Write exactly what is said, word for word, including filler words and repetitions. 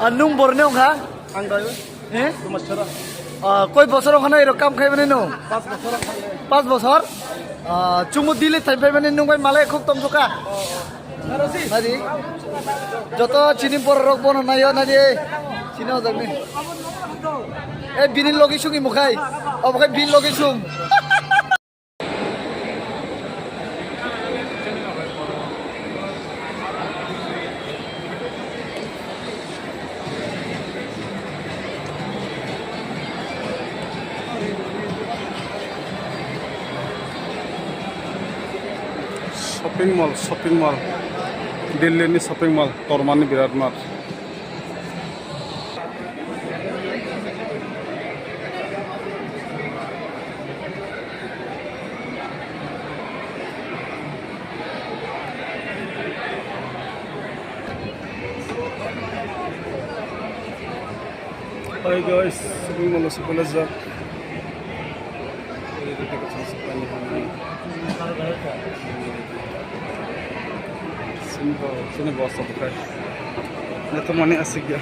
Ang nung borni wngkha? Ang dai. Eh? Duma chara. Ah, koi bosor wngkha na iro kam khai mani nung? Pas bosor wngkha. Pas bosor? Ah, chungo dili thai phai mani nung bai malai khuk tong suka. Nadi. Joto chini borok rok bono nayo nadi. Chini ojak ni. Eh, bini logi sungi mukhai. Obo khai bini logi sung. Shopping mall, shopping mall. Delhi ni shopping mall, tormani birat mar. Hi guys, shopping mall o sokole jak. Sini bo, sini bo sok kai. Nato mani asik ya.